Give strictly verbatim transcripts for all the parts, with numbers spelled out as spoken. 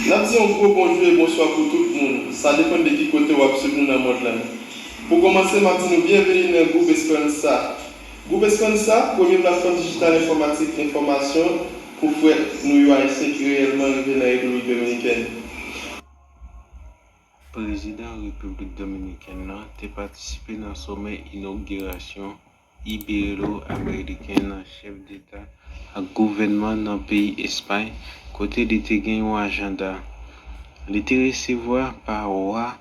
N ap di yon gwo bonjou e bonswa pou tout moun, sa depann de ki kote w ap swiv nou nan mond lan. Pou kòmanse, m ap di nou byenveni nan Gwoup Esperansa. Gwoup Esperansa, premye platfòm dijital enfòmatik enfòmasyon pou frè nou yo Ayisyen ki reyèlman rive nan Repiblik Dominikèn. Prezidan Repiblik Dominikèn nan te patisipe nan somè inogirasyon Ibero-Ameriken nan chèf deta ak gouvènman nan peyi Espay, kote li te gen yon ajanda. Li te resevwa pa wa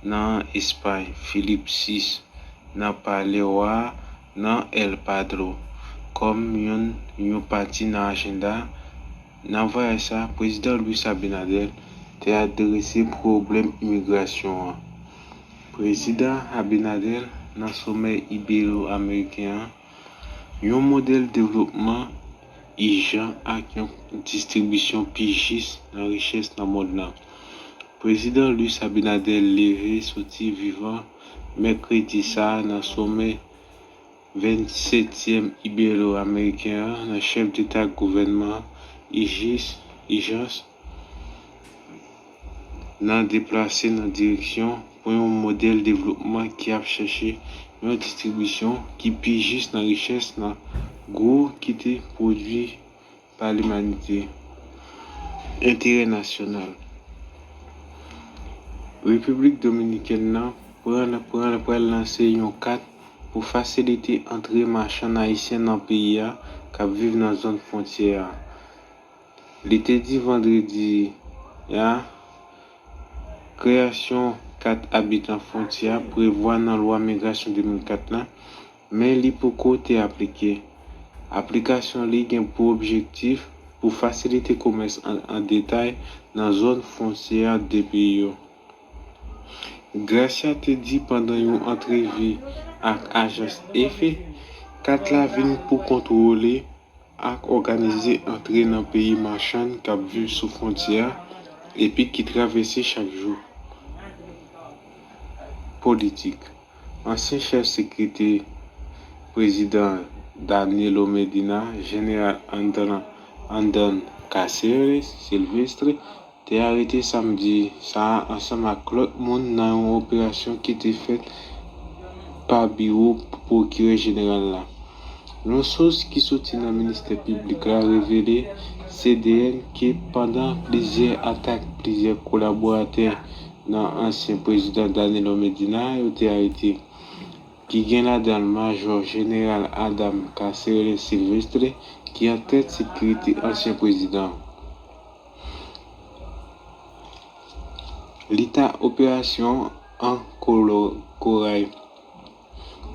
nan Espay, Filip sis, nan palè wa a nan El Padro, kòm yon, yon pati nan ajanda a. Nan vwayaj sa a, Prezidan Luis Abinader te adrese pwoblèm imigrasyon an. Prezidan Abinader nan somè Ibero-Ameriken an, yon modèl devlopman ijan ak yon distribisyon pi jis nan richès nan mond lan. Prezidan Luis Abinader leve soti vivan mèkredi sa a nan somè vennsetyèm Ibero-Ameriken an nan chèf deta gouvènman ijis, ijans nan deplase nan direksyon pou yon modèl devlopman ki ap chèche yon distribisyon ki pi jis nan richès nan gwo ki te pwodui pa limanite. Enterè nasyonal. Repiblik Dominikèn nan pran, pran, pral lanse yon kat pou fasilite antre machann ayisyen nan peyi a k ap viv nan zòn fwontyè a. Li te di vandredi a, kreyasyon kat abitan fwontyè a prevwa nan lwa migrasyon de mil kat la, men li poko te aplike. Aplikasyon li gen pou objektif pou fasilite komès an, an detay nan zòn fwontyè de peyi yo. Gracia te di pandan yon antrevi ak ajans Efe, kat la vin pou kontwole ak òganize antre nan peyi machann k ap viv sou fwontyè a epi ki travèse chak jou. Politik. Ansyen chèf sekirite prezidan Danilo Medina, jeneral Andan, Andan Cáceres Silvestre, te arete samdi sa a ansanm ak lòt moun nan yon operasyon ki te fèt pa biwo pwokirè jeneral la. Yon sous ki soti nan ministè piblik la revele C D N ke pandan plizyè atak, plizyè kolaboratè nan ansyen prezidan Danilo Medina yo te arete, ki gen ladan l Majò Jeneral Adam Caceres Silvestre, ki an tèt sekirite ansyen prezidan an. Li ta operasyon an kolo-, koray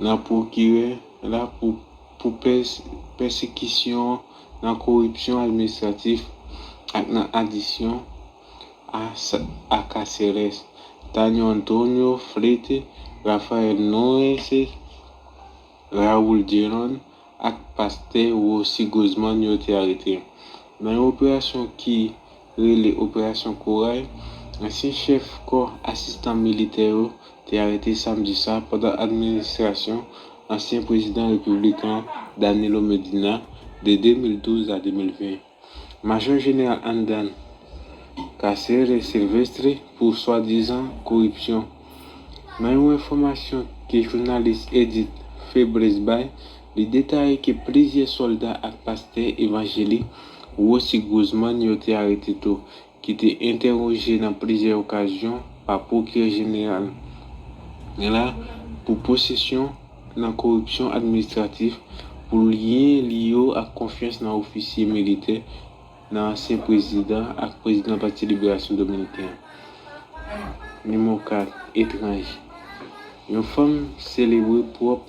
nan pwokirè la pou, pou pès-, pèsekisyon nan koripsyon administratif ak nan adisyon a, a Caceres, Tanio Antonio Flete, Rafael Noese, Raoul Dielon ak pastè Rossy Guzman yo te arete. Nan yon operasyon ki rele Operasyon Koray, ansyen chèf kò asistan militè yo te arete samdi sa a pandan administrasyon ansyen prezidan repiblik la, Danilo Medina, de de mil douz a de mil ven. Majò Jeneral Andan Caceres Silvestre pou swadizan koripsyon. Nan yon enfòmasyon ke jounalis Edith Febres bay, li detaye ke plizyè sòlda ak pastè evanjelik Rossy Guzman yo te arete tou, ki te entèwoje nan plizyè okazyon pa pwokirè jeneral la pou posesyon nan koripsyon administratif, pou lyen li yo ak konfyans nan ofisye militè nan ansyen prezidan ak prezidan Pati Liberasyon Dominiken an. Nimewo kat, etranj. Yon fanm selebre pwòp,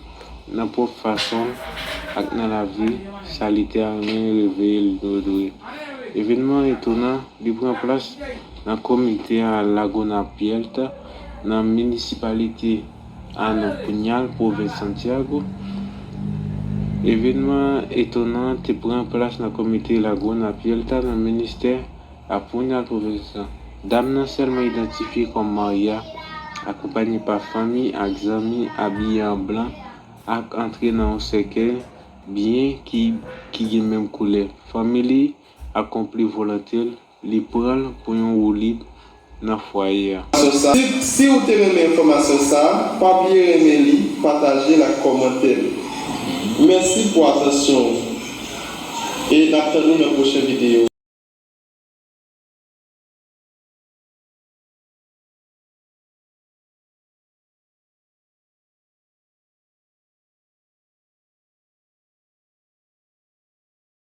nan pwòp fason l ak nan lavi sa li te renmen reveye l dwe. Evènman etonan, li pran plas nan komite a Lagunapierta, nan minisipalite a nan Puñal, pwovens Santiago. Evènman etonan te pran plas nan komite Lagunapierta nan ministè a Puñal, pwovens lan. Dam nan sèlman idantifye kòm Maria, akonpaye pa fanmi ak zanmi abiye an blan, ak antre nan yon sèkèy byen ki, ki gen menm koulè. Fanmi li akonpli volonte l Li pran l pou yon woulit nan fwaye a. Si, si w te renmen enfòmasyon sa a, pa bliye renmen li, pataje l ak kòmante l. Mèsi pou atansyon w e n ap tann ou nan pwochen videyo.